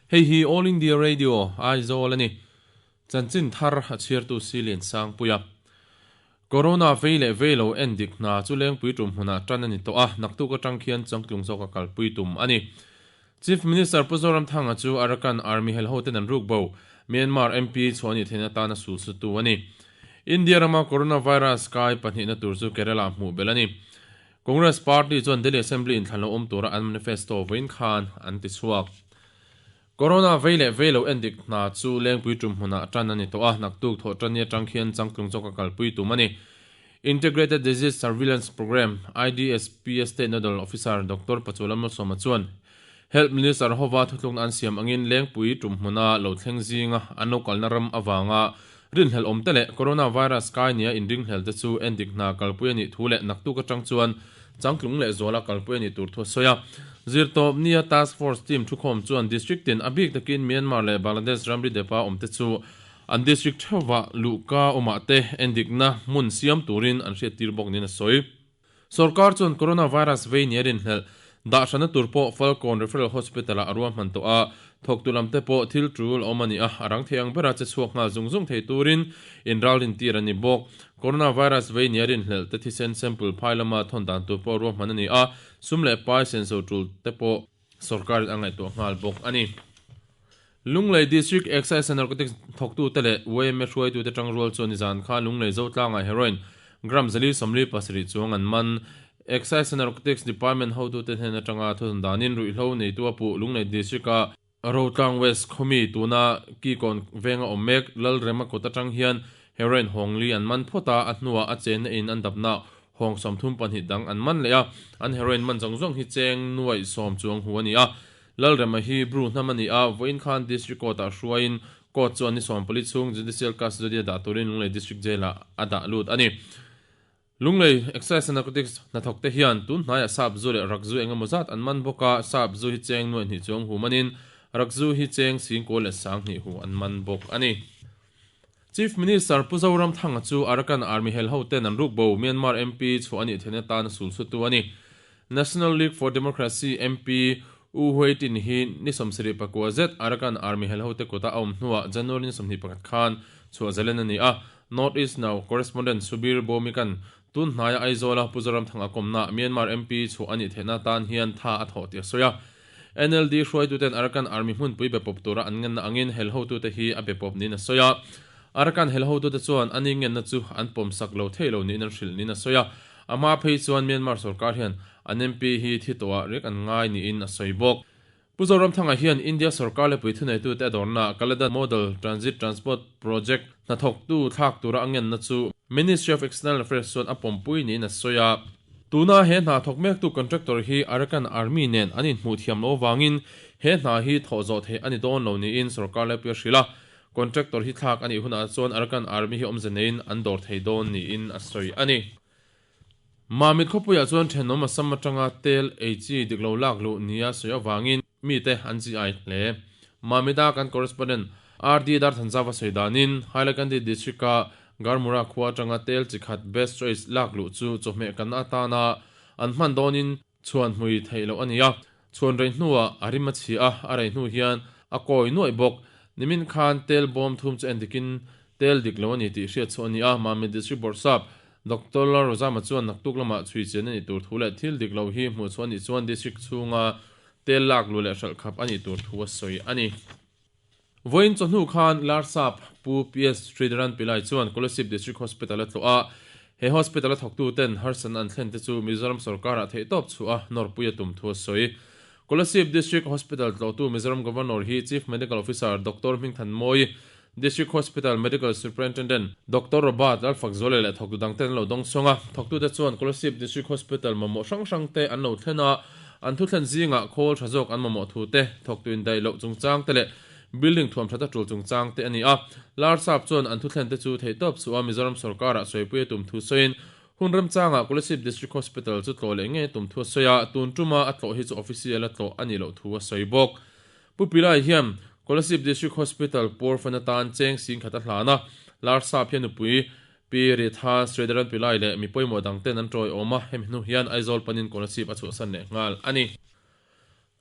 Hei hi All India Radio, Aizawl a ni. Chanchin thar a chhiartu Silian Sangpuia. Corona vei leh vei lo en dik hna chu Lengpui tum hmunah tan a ni tawh a, naktuk atang khian changtlung zawka kalpui tum a ni. Chief Minister Pu Zoramthanga chu Arakan Army hel hoten an ruk bo, Myanmar MP chhuah anih theihna atana sul sutu a ni. India rama Coronavirus kai pahnihna tur chu Kerala hmuh belh a ni. Congress Party chuan Delhi Assembly inthlan lo awm tura an manifesto vawiin khan an ti chhuak. Corona vei leh vei lo endik hna chu Lengpui tum hmunah tan a ni tawh a, naktuk thawh tan ni atang khian changtlung zawka kalpui tum a ni. Integrated Disease Surveillance Programme, IDSP, State Nodal Officer Doctor Pachuala Malsawma chuan Health Minister hova thutlukna an siam angin Lengpui tum hmuna lo thleng zinga an lo kalna ram avanga rinhlelh awmte leh Coronavirus kai nia inringhlel te chu endik hna kalpui a nih thu leh naktuk atang chuan changtlung leh zuala kalpui a nih tur thu a sawi a. Zirtawp nia Task Force team thukhawm chuan District tin a bik takin Myanmar leh Bangladesh ramri depa awmte chu an district theuhvah luhka awmah te endikna hmun siam turin an hriattir bawk niin a sawi. Sorkar chuan coronavirus vei nia rinhlelh dah hranna tur pawh Falkawn Referral Hospital-ah a ruahman tawh a, thawktu lamte pawh thil tul a awm a ni a, a rang thei ang bera che chhuak nghal zung zung thei turin inralrin tir a ni bawk. Coronavirus vei nia rinhlelh te thisen sample phai lama thawn dan tur pawh ruahman a ni a, sum leh pai senso tul te pawh sorkarin a ngaihtuah nghal bawk a ni. Lunglei District Excise and Narcotics thawktute leh yma hruaitute tangrual chuan nizan khan Lunglei Zotlangah heroin gram 447 chuang an man. Excise and Narcotics Department hotute hnen atanga thusawn danin ruihhlo neitu a puh Lunglei District-a Rotlang West khawmi tuna Kikawn venga awm mek Lalrema kut atang hian heroin hawngli an man phawt a, a hnuah a chenna in an dapna hawng 32 dang an man leh a, an heroin man zawng zawng hi cheng nuaih sawm chuang hu a ni a. Lalrema hi Bru hnam a ni a, vawiin khan District Court-ah hruaiin Court chuan ni 14 chhung Judicial Custody a dah turin Lunglei District Jail-ah a dah lut a ni. Lunglei Excise and Narcotics hnathawkte hian tun hnaiah sap zu leh rak zu eng emaw zat an man bawk a, sap zu hi cheng nuaih hnih chuang hu manin rak zu hi cheng singkawl leh sanghnih hu an man bawk a ni. Chief Minister Pu Zoramthanga chu Arakan Army hel hoten an ruk bo Myanmar MP chhuah a nih theihna tan a sul sutu a ni. National League for Democracy MP U Hui Tin hi ni 79 zet Arakan Army hel hote kuta a awm hnuah January ni 21 khan chhuah zalen a ni a. North East Now Correspondent Subir Bhowmikan tun hnaia Aizawla Pu Zoramthanga kawmna Myanmar MP chhuah a nih theihna tan hian tha a thawh tih a sawi a. NLD hruaituten Arakan Army hmunpui be pawp tura an ngenna angin hel hotute hi a be pawp niin a sawi a. Arakan hel hotute chuan a ni ngenna chu an pawmsak lo thei lo niin an hrilh niin a sawi a. A hma phei chuan Myanmar sorkar hian an MP hi thi tawhah rek an ngai niin a sawi bawk. Pu Zoramthanga hian India sorkar leh puithuneitute a dawrna Kaladan Model Transit Transport Project hnathawktu thlak tura a ngenna chu Ministry of External Affairs chuan a pawmpui niin a sawi a. Tuna he hna thawk mektu contractor hi Arakan Army nen an inhmuh thiam loh avangin he hna hi thawh zawh theih a ni dawn lo niin sorkar laipui a hrilh a. Contractor hi thlak a nih hunah chuan Arakan Army hi awmze neiin an dawr thei dawn niin a sawi a ni. Mamit khawpuiah chuan thenawm Assam atanga tel ei chi dik lo lak luh nia sawi avangin mite an chi ai hle. Mamita kan correspondent RD Darthanzava sawi danin Hailakandi district-a Garmura khua atanga tel chi khat Best Choice lak luh chu chawhmeh kanna atana an hman dawnin chhuan hmui theih loh a ni a. Chhuan rei hnuah a rim a chhi a, a rei hnu hian a kawi nuaih bawk. Nimin khan tel bawm thum chu en dikin tel dik lo a ni tih hriat chhuah a ni a, Mamit District Bawrhsap Doctor Lalrozama chuan naktuk lamah chhui chian a nih tur thu leh thil dik lo hi hmuh chhuah a nih chuan District chhunga tel lak luh leh hralh khap a nih tur thu a sawi a ni. Vawiin chawhnu khan Larsap Pu PS Sridharan Pillai chuan Kolasib District Hospital a tlawh a, he hospital a thawktuten harsatna an thlen te chu Mizoram sorkarah theihtawp chhuah a nawrpui a tum thu a sawi. Kolasib District Hospital tlawhtu Mizoram Governor hi Chief Medical Officer Doctor Hmingthan Mawi, District Hospital Medical Superintendent Doctor Robert Lalfakzuala leh thawktu dangte an lo dawng sawng a. Thawktute chuan Kolasib District Hospital mamawh hrang hrangte an lo thlen a, an thutthlen zingah khawl tha zawk an mamawh thu te, thawktu indaih loh chungchang te leh building thuam that a tul chungchang te a ni a. Larsap chuan an thutthlen te chu theihtawp chhuah a Mizoram sorkarah sawipui a tum thu sawiin hun remchangah Kolasib District Hospital chu tlawh leh ngei a tum thu a sawi a, tun tuma a tlawh hi chu official a tlawh a nih loh thu a sawi bawk. Pu Pillai hian Kolasib District Hospital pawr fan atan cheng sing khat a hlan a, Larsap hian nupui Pi Ritha Sridharan Pillai leh mi pawimawh dang ten an tawiawm a, hemi hnu hian Aizawl panin Kolasib a chhuahsan leh nghal a ni.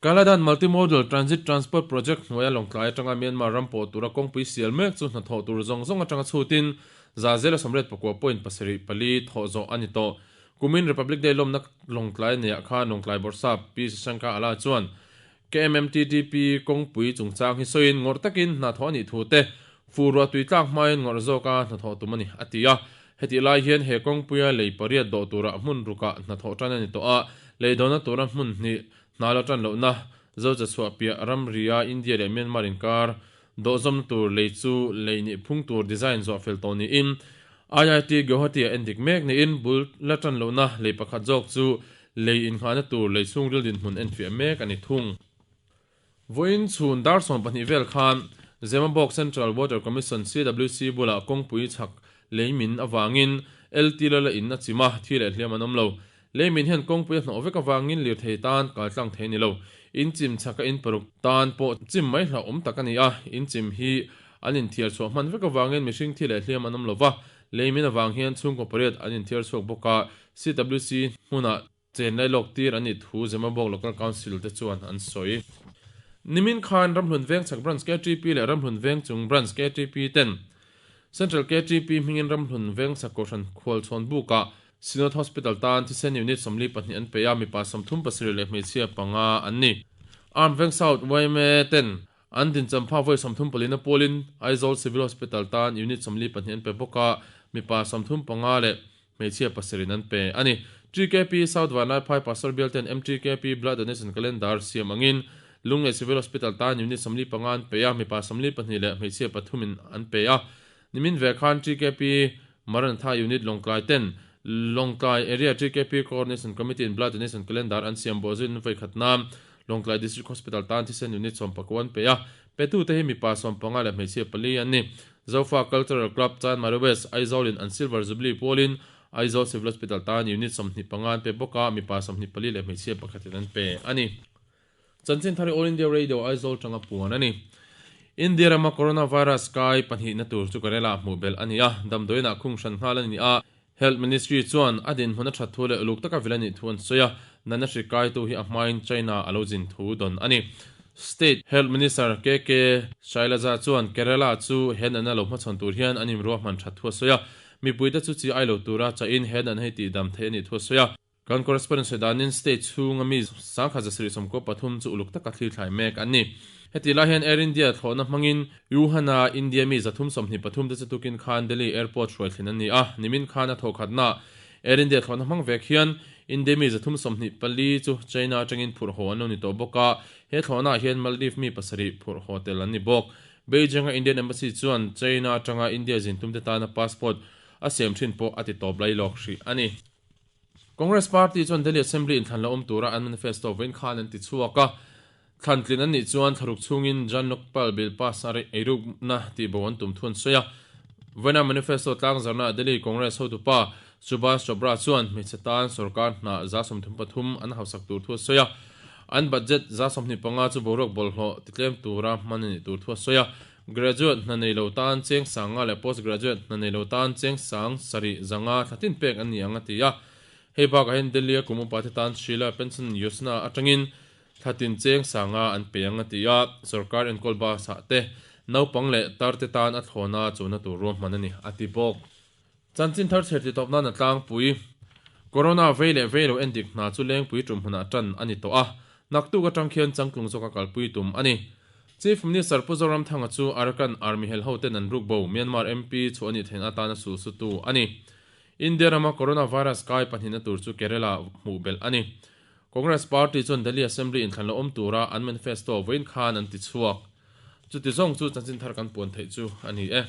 Kaladan Multimodal Transit Transport Project hnuaia Lawngtlai atanga Myanmar ram pawh tura kawngpui sial mek chu hnathawh tur zawng zawng atanga chhutin 194 point 74 thawh zawh a ni tawh. Kumin Republic Day lawmna Lawngtlai neiah khan Lawngtlai Bawrhsap Pi Sashanka Ala chuan KMMTTP kawngpui chungchang hi sawiin ngawrh takin hnathawh a nih thu te, fu ruah tui tlak hmain ngawrh zawka hnathawh tum a ni, a ti a. Hetih lai hian he kawngpuia lei pariat dawh turah hmun rukah hnathawh tan a ni tawh a, lei dawhna tura hmun hnih hna la tan lohna Zocha chhuah piah ramria India leh Myanmar inkar dawhzawmna tur lei chu lei nih phung tur design zawh fel tawh niin IIT Guwahati-ah endik mek niin bul la tan lohna lei pakhat zawk chu lei innghahna tur lei chhungril dinhmun enfiah mek a ni thung. Vawiin chhun dar 12 vel khan Zemabawk Central Water Commission, CWC, bulah kawngpui chhak lei min avangin LT lala in a chim a, thi leh hliam an awm lo. Lei min hian kawngpui a hnawh vek avangin lirthei tan kal tlang thei a ni lo. In chim chhaka in paruk tan pawh chim mai hlauhawm tak a ni a, in chim hi an inthiar chhuah hman vek avangin mihring thi leh hliam an awm lo va, lei min avang hian chhungkaw pariat an inthiar chhuak bawk a, CWC hmunah Chen lai lawk tir an nih thu Zemabawk Local Council te chuan an sawi. Nimin khan Ramhlun Vengchhak Branch KTP leh Ramhlun Vengchung Branch KTP ten Central KTP hmingin Ramhlun Vengchhak Kohhran Khualchhawn bukah Synod Hospital tan thisen unit 42 an pe a, mipa 37 leh hmeichhia panga an ni. Armed Veng South yma ten An dinchampha vawi 34 na pawlin Aizawl Civil Hospital tan unit 42 an pe bawk a, mipa 35 leh hmeichhia pasarih an pe a ni. TKP South Vanlaiphai Pastor bial ten MTKP Blood Donation Calendar siam angin Lunglei Civil Hospital tan unit 45 an pe a, mipa 42 leh hmeichhia pathumin an pe a. Nimin ve khan TKP Maranatha Unit Lawngtlai ten Lawngtlai Area TKP Coordination Committee in Blood Donation Calendar an siam bawh zuiin vawi khat nan Lawngtlai District Hospital tan thisen unit 19 an pe a, petute hi mipa 15 leh hmeichhia pali an ni. Zofa Cultural Club Chanmari West, Aizawl in an Silver Jubilee pawlin Aizawl Civil Hospital tan unit 25 an pe bawk a, mipa 24 leh hmeichhia pakhatin an pe a ni. Chanchin thar hi All India Radio Aizawl tanga puan a ni. India rama Coronavirus kai pahnihna tur chu Kerala hmuh belh a ni a, damdawiinah khung hran nghal a ni a. Health Ministry chuan a dinhmun a that thu leh uluk taka vil a nih thu an sawi a, natna hri kaitu hi a hmain China a lo zin thu dawn a ni. State Health Minister KK Shailaja chuan Kerala chu he natna lo hmachhawn tur hian an inruahman that thu a sawi a, mipuite chu chi ai lo tura chahin he natna hi tihdam theih a nih thu a sawi a. Kan correspondent sawi danin state chhunga mi 1773 chu uluk taka thlir thlai mek an ni. Heti lai hian Air India thlawhna hmangin Wuhan-a India mi 323 te chu tukin khan Delhi Airport hruai thlen an ni a, nimin khan a thawhkhatna Air India thlawhna hmang vek hian India mi 324 chu China atangin phurh haw an lo ni tawh bawk a, he thlawhnaah hian Maldives mi pasarih phurh haw tel an ni bawk. Beijing-a Indian Embassy chuan China atanga India zin tumte tana passport a siam thin pawh a ti tawp lai lawk hrih a ni. Congress Party chuan Delhi Assembly inthlan la awm tura an manifesto vawiin khan an ti chhuak a, thlan tlin an nih chuan thlaruk chhungin Jan Lokpal bill pass a eirukna tihbo an tum thu an sawi a. Vawiina manifesto tlangzarnaah Delhi Congress hotupa Subhash Chopra chuan hmeichhe tan sorkar hna 33 an hausak tur thu a sawi a, an budget 25% chu boruak bawlhhlawh titlem tura hman a nih tur thu a sawi a. Graduate hna nei lo tan cheng sanga leh post graduate hna nei lo tan cheng sang sarih zanga thla tin pek an ni ang a ti a. Hei bakah hian Delhi a kum upa te tan Sheila Pension Yojana atangin thla tin cheng sanga an pe ang a ti a. Sorkar enkawl bus ah te naupang leh tar te tan a thlawna chuna tur ruahman a ni a ti bawk. Chanchin thar chher ti tawp nan a tlangpui. Corona vei leh vei lo endik hna chu lengpui tum hunah tan a ni tawh a, naktuk atang khian changtlung zawka kalpui tum a ni. Chief Minister Pu Zoramthanga chu Arakan Army hel hoten an ruk bo Myanmar MP chu a nih theihna atana sul sutu a ni. India rama Coronavirus kai pahnihna tur chu Kerala hmuh belh a ni. Congress Party chuan Delhi Assembly inthlan lo awm tura an manifesto vawiin khan an ti chhuak. Chuti zawng chu chanchin thar kan puan theih chu a ni e.